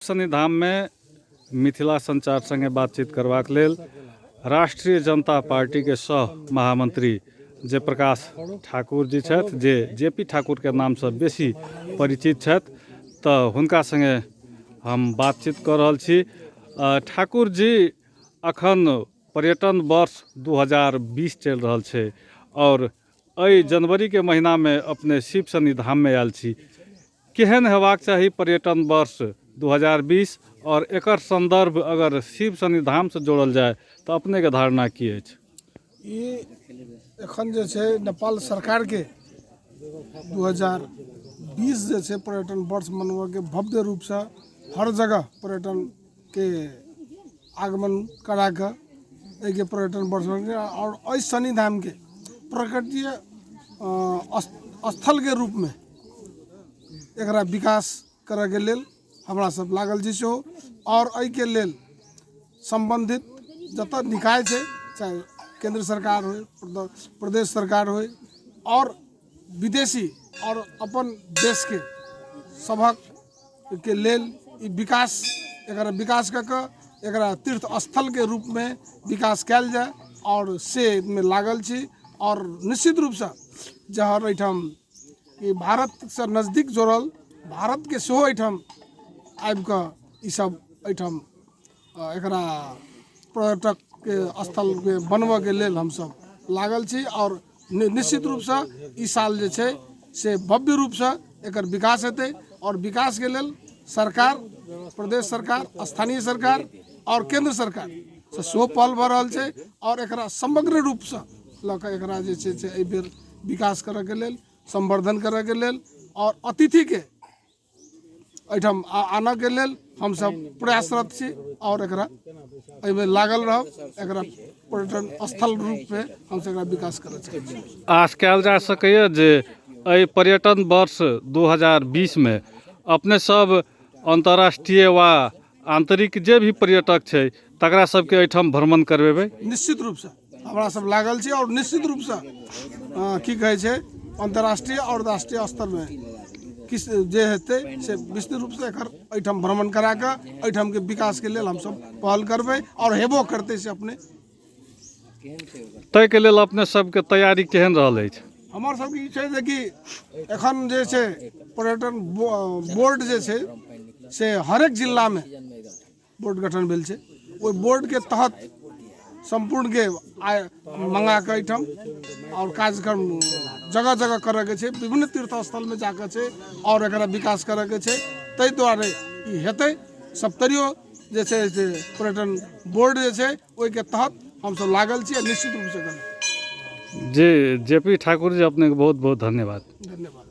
शनिधाममे मिथिला संचार संगे बातचीत करबाक लेल राष्ट्रीय जनता पार्टीके सह महामंत्री जयप्रकाश ठाकुर जी छथि, जे जे पी ठाकुरके नामसँ बेसी परिचित छथि, तऽ हुनका संगे हम बातचीत कऽ रहल छी। ठाकुर जी, अखन पर्यटन वर्ष 2020 चलि रहल छै आओर एहि जनवरीके महीनामे अपने शिव शनिधाममे आयल छी। केहन हेबाक चाही पर्यटन वर्ष 2020 आओर एकर सन्दर्भ अगर शिव शनिधामसँ जोड़ल जाय तऽ अपनेके धारणा की अछि? ई एखन जे छै नेपाल सरकारके 2020 जे छै पर्यटन वर्ष मनबऽके भव्य रूपसँ हर जगह पर्यटनके आगमन कराकऽ एहिके पर्यटन वर्ष आओर एहि शनिधामके प्रकृतीय स्थलके रूपमे एकरा विकास करऽके लेल हमरा सब लागल छी सेहो। आओर एहिके लेल सम्बन्धित जतऽ निकाय छै, चाहे केन्द्र सरकार होइ, प्रदेश सरकार होइ, आओर विदेशी आओर अपन देशके सभक के लेल ई विकास, एकरा विकास कऽ कऽ एकरा तीर्थ स्थलके रूपमे विकास कयल जाय आओर से मे लागल छी। आओर निश्चित रूपसँ जहर एहिठाम ई भारतसँ नजदीक जोड़ल भारतके सेहो एहिठाम आबिकऽ ईसब एहिठाम एकरा पर्यटकके स्थलके बनबऽके लेल हमसब लागल छी। आओर निश्चित रूपसँ ई साल जे छै से भव्य रूपसँ एकर विकास हेतै आओर विकासके लेल सरकार, प्रदेश सरकार, स्थानीय सरकार आओर केन्द्र सरकार से सेहो पहल भऽ रहल छै। आओर एकरा समग्र रूपसँ लऽ कऽ एकरा जे छै से एहिबेर विकास करऽके लेल, संवर्धन करऽके लेल आओर अतिथिके एहिठाम आनऽके लेल हमसब प्रयासरत छी आओर एकरा एहिमे लागल रहब। एकरा पर्यटन स्थल रूपमे हमसब एकरा विकास करऽ चाहै छी। आश कयल जा सकैए जे एहि पर्यटन वर्ष 2020मे अपने सब अन्तर्राष्ट्रीय वा आन्तरिक जे भी पर्यटक छै तकरा सबके एहिठाम भ्रमण करबेबै? निश्चित रूपसँ हमरा सब लागल छी आओर निश्चित रूपसँ की कहै छै अन्तर्राष्ट्रीय आओर राष्ट्रीय स्तरमे किछु जे हेतै से विस्तृत रूपसँ एकर एहिठाम भ्रमण करा कऽ एहिठामके विकासके लेल हमसब पहल करबै आओर हेबो करतै से अपने। ताहिके लेल अपने सबके तैयारी केहन रहल अछि? हमर सबके ई छै जे कि एखन जे छै पर्यटन बोर्ड जे छै से हरेक जिलामे बोर्ड गठन भेल छै। ओहि बोर्डके तहत सम्पूर्णके आय मंगा कऽ एहिठाम आओर कार्यक्रम जगह जगह करऽके छै, विभिन्न तीर्थ स्थलमे जाकऽ छै आओर एकरा विकास करऽके छै। ताहि दुआरे ई हेतै। सप्तरियो जे छै से पर्यटन बोर्ड जे छै ओहिके तहत हमसब लागल छी आ निश्चित रूपसँ करब। जी, जे पी ठाकुर जी, अपनेके बहुत बहुत धन्यवाद। धन्यवाद।